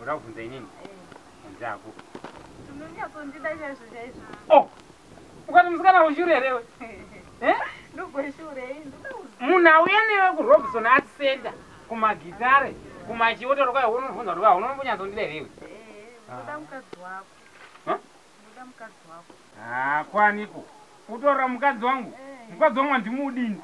Uda kubvunza inini? Nzako. Unonyatsondida chaizvo chaizvo. Oh! Ukati musikana ushure here iwe? Eh? Ndogweshurei, ndoda kuziva. Munhu auya newe kuRobson Art Center, kumagitare, kumachiotoro kwayo unobvunza kuti unombonyatsondida here iwe? Ndoda mukadzi wako. Huh? Ndoda mukadzi wako. Ah, kwaniko. Utorera mukadzi wangu. Mukadzi wangu handimudini.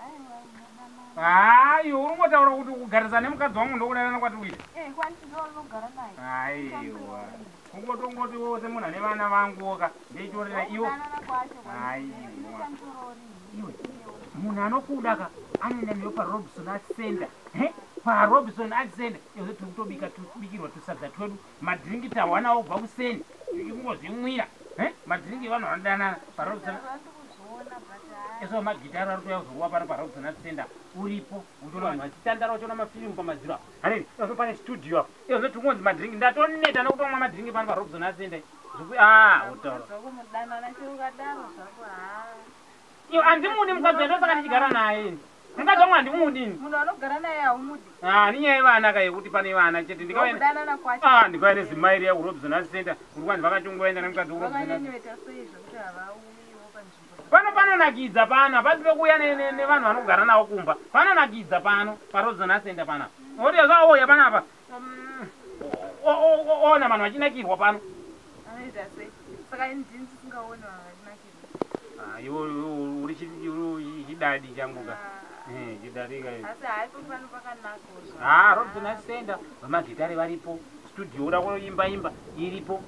Hayi, uri kungotaura kuti kugarisa nemukadzi wangu ndokudanana kwatiri kuita. Kwani ndinogara naye. Aiwa. Kungotongoti wose munhu ane vana vanguka ndeitorera iwo. Kudanana kwacho. Aiwa. Iwe, munhu anokuda ka anoenda newe paRobson Art Center. He? PaRobson Art Center. Izvo tiri kutobika tubikirwa tusadza twedu. Madhiringi tawanawo kubva kuseni. Tichingozvimwira. He? Madhiringi evanhu vanodanana paRobson. Ndikuzviona but hayi. Eso magitaro ari kuuya kuzorova pano paRobson Art Center. Uripo. Uchiona vanhu vachitandara vachiona mafilimu pamadziro apo. Hanini, izvo pane studio apo. Izvo tikungonzi madhiringi. Ndatoneta nekutomwa madhiringi pano paRobson Art Center. Ah, utaura. Mukadzi wako mudanana chero ukadaro zvako haa. Iyo handimudi mukadzi wangu ndosaka ndichigara naye ini. Mukadzi wangu handimudi ini. Munhu anogara naye haumudi. Ah, ninyaya yevana ka yekuti pane vana chete ndikauya. Kudanana kwacho. Ah, ndikauya nezimai riya kuRobson Art Center. Kuri kwanzi vakachongoenda nemukadzi kuRobson Art. Vakanyanyoita sei zvokuti havauyiwo panzvimbo. Pano panonakidza pano, hapasi pekuuya nevanhu vanogara navo kumba. Panonakidza pano, paRobson Art Center panapa. Nokuti zvauya panapa. Ona vanhu vachinakirwa pano. Anoita sei? Saka ini ndini ndisingaoni vanhu vachinakirwa. Ah, iwe uri chidadi changu ka. Chidadi ka. Asi hayi pano pakanaka zvo. Ah, Robson Art Center, vamagitare varipo, studio ura kuimba imba iripo.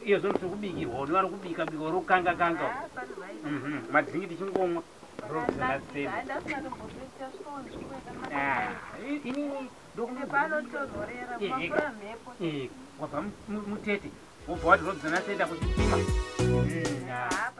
Iyo zvono tiri kubikirwa, vari kubika bika uri kukanga kanga. Ah, pari right. Madhiringi tichingomwa. Robson Art Center. Handasina tombotoita svikawo nzvimbo yakanaka. Ah, inini ndokunge Panotonhorera, mafura mhepo. Wabva mutete, wobva wati Robson Art Center kuchitima. Ah,